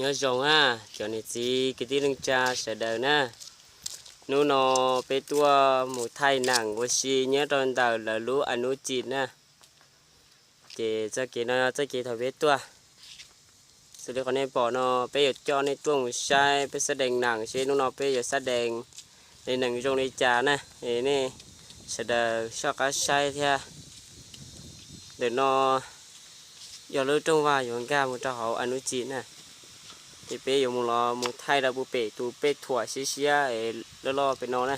Nyob zoo na, cov niam txiv kwv tij neej tsa sawv daws na. Hnub no peb tuaj mus thaij neem ua si nyob rau ntawm lawv lub a nub tsim na. Ces txoj kev no yog txoj kev thaum peb tuaj. Xws li qhov nej pom no, peb yuav coj nej tuaj mus saib peb xab dees neem seb hnub no peb yuav xab dees li neem zoo li cas na. Es nej sawv daws soj qab saib thiab. Ntawm no yog lub rooj vag yuav nkag mus rau hauv a nub tsim na. Ces peb yuav mus los mus thaij rau puag pem tus pej thuam siab siab es loj loj pem no na.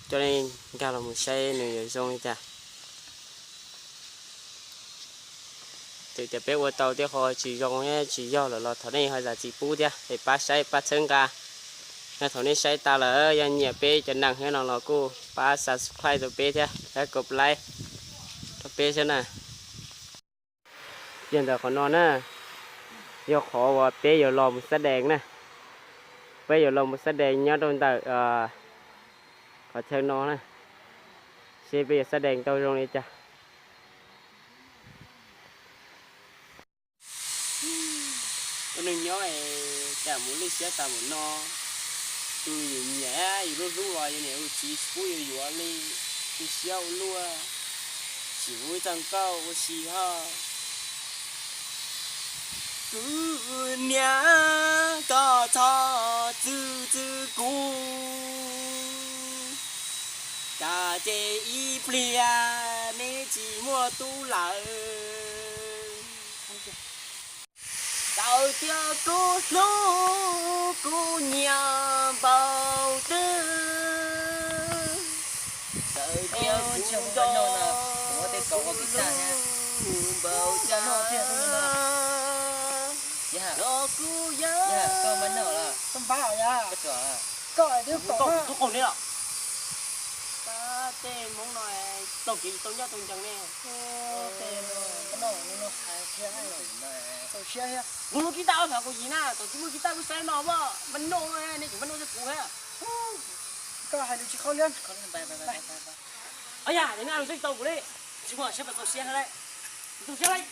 Coj nej nkag los mus saib nws yuav zoo li cas. Txawm tias peb ua tau tej qho tsis zoo thiab tsis yog lawm los thov nej ho zam txim pub thiab es pab saib pab txhawb nqa. Yog thaum nej saib tas lawm yog nyiam peb cov neem thiab no los kuj pab subscribe rau peb thiab, pab kov like rau peb xwb na. Yog ntawm qhov no na, yog qhov uas peb yuav los mus xab dees na. Peb yuav los mus xab dees nyob rau ntawm qhov chaw no na, seb peb yuav xab dees tau zoo li cas. Ua neeg nyob es cas mus lwj siab tas mus no, tus yus nyiam yus hlub hlub los yus niam yus txiv tsis pub yus yuav li, lwj siab ua luaj, tsis ua ib txoj nkauj ua si ho. Kuv niam, koj txhob txwv txwv kuv, cas ces ib pliag neb tsis muaj tub lawm. Txawm tias kuv hlub kuv nyiam npaum twg, txawm tias kuv nco kuv hlub npaum cas los kuv yeej Koj mas noj los. Koj mas noj los. Koj mas noj los. Tej Hmoob no tau kev tsis tau ncaj tau ncees ne. Kuv lub kib taj ob phav kuv yim na, thaum tsis muaj kib taj kuv saib no mas mas noj, nej tseem mas noj thiab kuv thiab. Koj hais lus tsis qhov liab. Yog, nej hais lus tsis tau kuv li. Tsis muaj siab, txaus siab thiab. Txaus siab li.